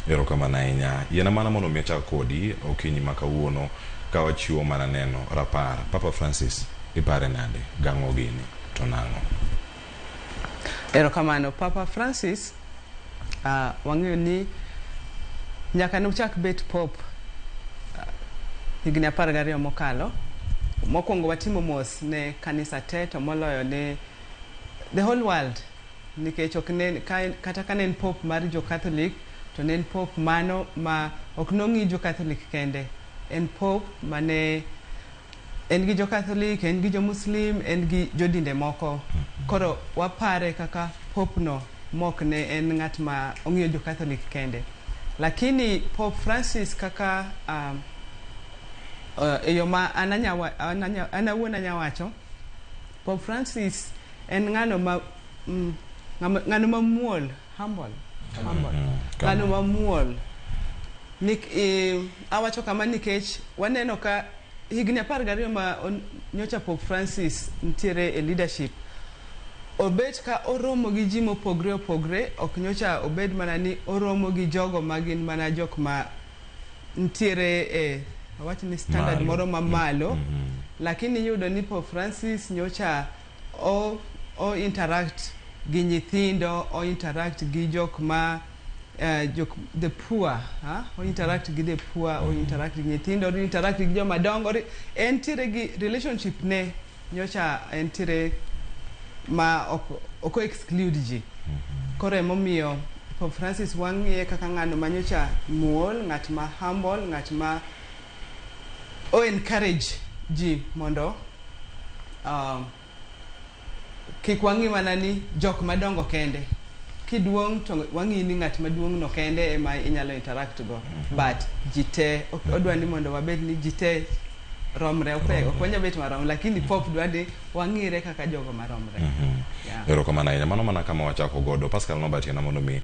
Erokamano ahinya. Yiena mana mondo mi achak kodi okinyi ma kawuono ka wachiwo mana neno rapar. Papa Francis ipare nade? Gang'o gini? To nang'o? Erokamano. Papa Francis wang'eyo ni nyaka nochak bet Pope higni 12 mokalo. Mokwongo watimo mos ne kanisa te to moloyo ne the whole world nikech ok ne kata ka ne en Pope mar jo Catholic to ne en Pope mano ma ok nong'i jo Catholic kende. En Pope mane en gi jo Catholic, en gi jo Muslim, en gi jodinde moko. Koro wapare kaka Pope no mok ne en ng'at ma ong'iyo jo Catholic kende. Lakini Pope Francis kaka e yo ma an awuon anya wacho, Pope Francis en ng'ano ma ng'ano mamuol, humble, humble. Ng'ano mamuol. Awacho kama nikech waneno ka higni 12 ma nyocha Pope Francis nitiere e leadership, obet ka oromo gi ji mopogre opogre, ok nyocha obed mana ni oromo gi jogo ma gin mana jok ma nitiere e awach ni standard Malo. moro mamalo, lakini iyudo ni Pope Francis nyocha o interact gi nyithindo, o interact gi jok ma jok, the poor, ha? O interact gi the poor, o interact gi nyithindo, o interact gi joma dongo, entiere gi relationship ne nyocha entiere ma ok exclude ji. Koro emomiyo Pope Francis wang'iye kaka ng'ano ma nyocha muol, ng'at ma humble, ng'at ma o encourage ji mondo kik wang'i mana ni jok madongo kende. Kiduong' to wang'i ni ng'at maduong' no kende ema inyalo interact go. But ji te, odwa ni mondo wabed ni ji te romre, ok wanyal bet marom, lakini Pope dwa ni wang'ire kaka jogo maromre. Yeah. Erokamano ahinya. Mano mana kama wachako godo. Pascal Norbert yiena mondo mi